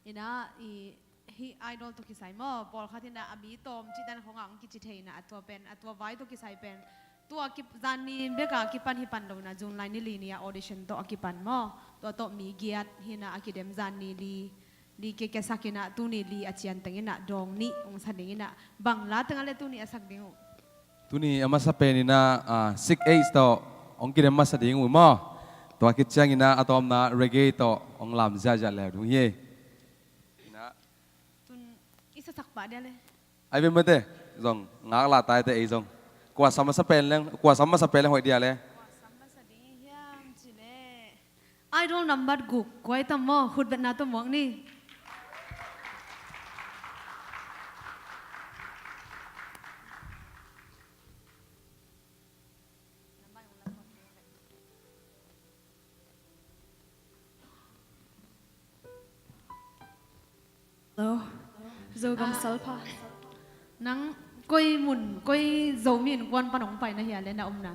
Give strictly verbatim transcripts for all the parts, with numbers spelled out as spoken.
Ina, i, hih Idol tawh kisai maw, pawlkhat ina a mi tawm cih dan khawngah hong kici thei ina, a tua pen, a tua vai tawh kisai pen. Tua kip, zanni beka kipan hi pan lo ina, June lai ni li ni a audition tawh a kipan maw. Tua tawh mi giat hi ina a kidem, zanni li, li kiakiasak ina, tuni li a cianteng ina, dawng nih hong sa ding ina, bang la tengah le tuni a sak ding uh. Tuni a masa pen ina, ah, Sick Aid tawh hong kidem masa ding uh maw. Tua khit ciang ina a tawpna reggae tawh hong lam ziahziah le ding uh hi. Ina. Tun i sasak pah dia le. Ai ve mate, zong ngak la tai te ei zong. Kua sam masa pen leng, kua sam masa pen leng hoih dia le. Kua sam masa ding hiam ci le. Idol number guk, kua i tam maw, khut betna tawh muak ni. Hello. Zogam salpha. Nang koi mun, koi Zomi innkuan pan hong pai na hia le na omna?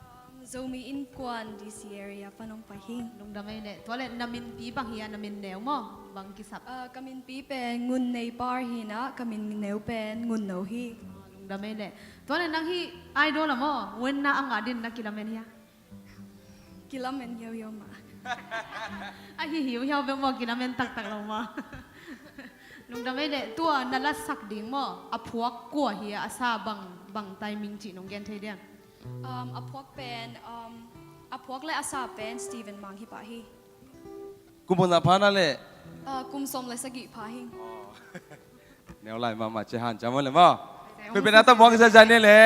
Um, Zomi innkuan D C area pan hong pai hi. Lungdam ei le. Tua le na minpi bang hia, na min neu maw? Bang kisap? Ah, ka minpi pen Ngun Nei Par hi ina, ka min neu pen Ngun No hi. Ah, lungdam ei le. Tua le nang hih Idol ah maw, winner a ngah din na kilamen hia? Kilamen hiauhiau mah. A hi hiauhiau bek maw, kilamen taktak lo maw. Lungdam ei le, tua na lasak ding maw, a phuak kua hia, a sa bang, bang timing cih nong gen thei dia? Um, a phuak pen, um, a phuak le a sa pen Steven Mang hi pah hi. Kum bang na pha na le? Ah, kum sawm le sagih pha hi. Neu lai mahmah ci han cam le maw. Khut betna tawh muak ziahziah ni le.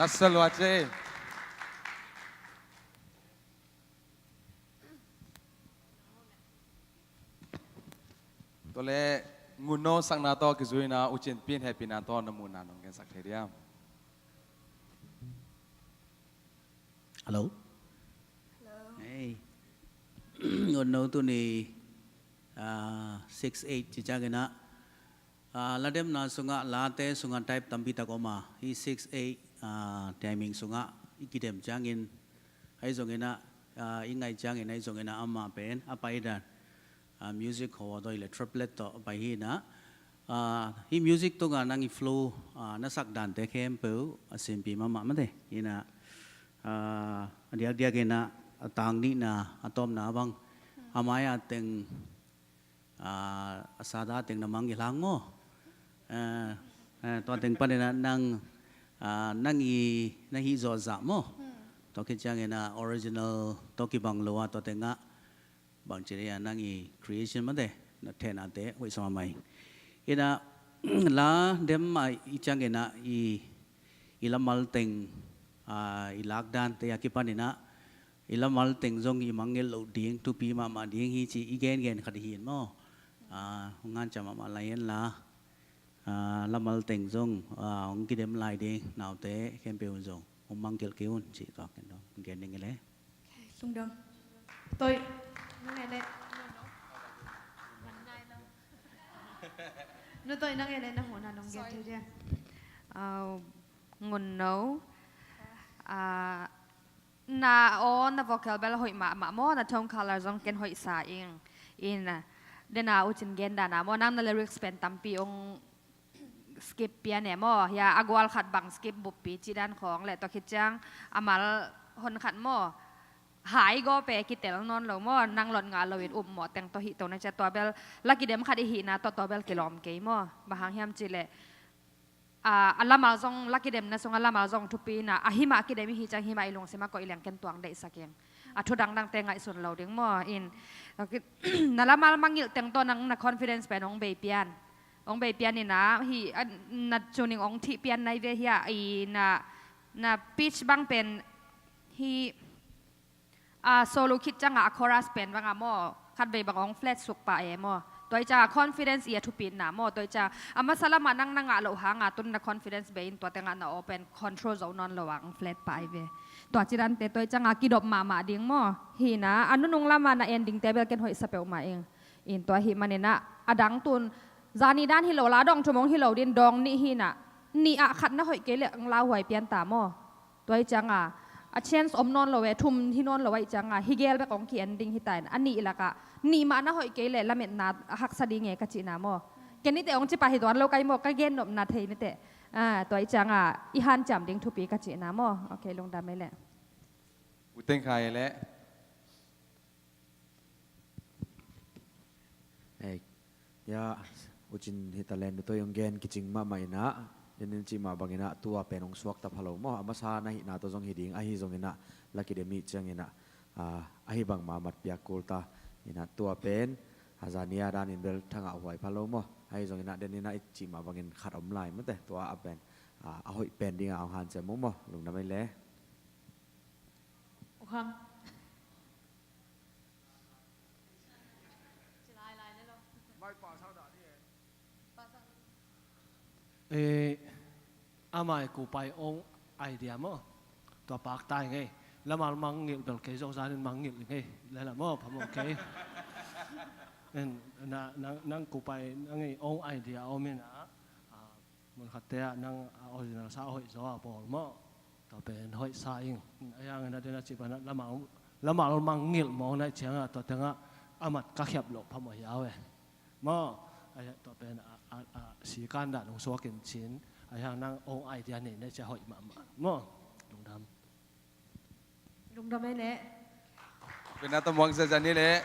Salua ce. Tua leh Ngunno sakna tawh kizui-in ah U Cin Pi in hehpihna tawh na muhna nong gensak thei diam? Hello. Hello. Hey. Ngunno tuni, ah, six eight ci ciangin ah, ah, lademna sungah, late sungah type tampi tak om a, hih six eight, ah, timing sungah i kidem ciangin, ahi zongin ah, ah, i ngaih ciangin ahi zongin ah amah pen a paidan, ah, music ho tawh hi leh triplet tawh a pai hi-in ah, ah, hih music tungah nang i flow, ah, na sak dante khempeuh a simpi mahmah mate. Hi-in ah, ah, a diakdiakin ah a tang nihna, a tawpna bang, a mai-a teng, ah, a sata teng na mangngilh hang maw. Ah, ah, tua teng panin ah nang, ah, nang i, na hih zawh zah maw. Tua khit ciangin ah original tawh kibang lo a, tua tengah bangci-in ah nang i creation mate, na thehnate hoih sa mahmah hi. Hi-in ah, la dem mah i ciangin ah i, i lamal teng, ah, i lak dante a kipanin ah, i lamal teng zong i mangngilh loh ding thupi mahmah ding hi ci i gengen khat hi-in maw. Ah, hong hanciam mahmah lai hen la, ah, lamal teng zong, ah, hong kidem lai ding naute khempeuh in zong hong mangngilh kei un ci tua ken dong gen ding hi leh. Lungdam. Toi. Nang e le. Nu Toi, nang e le na muhna nong gen thei diam? Ah, Ngunno. Ah, na aw, na vocal bel hoih mahmah maw, na tone color zong ken hoih sa ing. In, ah, den a U Cin gen dan a maw, nang na lyrics pen tampi hong skip pian e maw, hia a gual khat bang skip buppi cih dan khawng leh tua khit ciang a mal hon khat maw, hai gaw pen kitel nawn lo maw, nang lot ngah loin upmawh teng tawh hih to na cia, tua bel la kidem khat i hihna tawh tua bel kilawm kei maw. Bang hang hiam cih leh, a, a lamal zong, la kidemna sungah lamal zong thupi-in ah, a himah kidem i hih ciang himah i lungsim ah koih leng ken tuang deihsak ing. A thu dangdangte ngaihsun lo ding maw. In, na lamal mangngilh teng tawh nang na confidence pen hong bei pian. Hong bei pian in ah, hih, a, na tuning hong thih pian nai ve hi a, i na, na pitch bang pen hih, a, solo khit ciangah a chorus pen bangah maw, khatvei bang hong flat suk pah e maw. Tua i ciangah confidence i a thupitna maw. Tua i ciangah a masa lamah nang na ngah loh hangah tun na confidence bei in tua tengah na aw pen control zo nawn lo a hong flat pah i ve. Tua ci dante tua i ciangah kidop mahmah ding maw. Hi-in ah, a nunung lamah na en dingte bel ken hoih sa peuhmah ing. In tua ahih manin ah, a dang tun, zani dan hi lo la, dawng thum hong hi lo ding, dawng nih hi-in ah, nih ah khat na hoih kei leh hong lauhuai pian ta maw. Tua i ciangah, a chance om nawn lo e, thum hi nawn lo ahih ciangah, hi gel bek hong ki-en ding hi ta in, a nih lakah, nih mah na hoih kei leh lametna a haksa ding e ka cihna maw. Ken nite hong ci pah hi tuan lo kai maw, ka gen nopna thei nite. Ah, tua i ciangah, i hanciam ding thupi ka cihna maw. Ok, lungdam ei leh. U Teng Khai ei leh. Ei, ya, U Cin hih talent tawh hong gen kicing mahmah in ah, den in cih mah bangin ah, tua pen hong suakta pha lo maw, a masa na hihna tawh zong hi ding, ahi zongin ah, la kidem i hih ciangin ah, ah, ahi bang mah mat piak kul ta, in ah tua pen, a zani a danin bel thangah huai pha lo maw, ahi zongin ah, den in ah i cih mah bangin khat om lai mate, tua a pen, ah, a hoih pen dingah hong hanciam uh maw, lungdam ei leh. U Kham. Eh, amai kupai ong idea maw. Tua paktai ngei. Lamal mangngilh bel kei zong zanin mangngilh ngei. Lala maw, phamawh kei. En, na, nang, nang kupai nang ei ong idea om in ah. Ah, mun khatte ah nang, ah, original sa hoih zaw a bawl maw. Tua pen hoih sa ing. Ahi hangin a den a cih pan ah lamal, lamal mangngilh mawng na hih ciangah tua tengah a mat ka khiap loh phamawh hiau e. Maw, ahi tua pen a, a, a, sikan dah nong suak in cin. Ahi hang nang ong idea nei na cia hoih mahmah. Maw, lungdam. Lungdam ei leh. Pina tamuang zazan ei leh.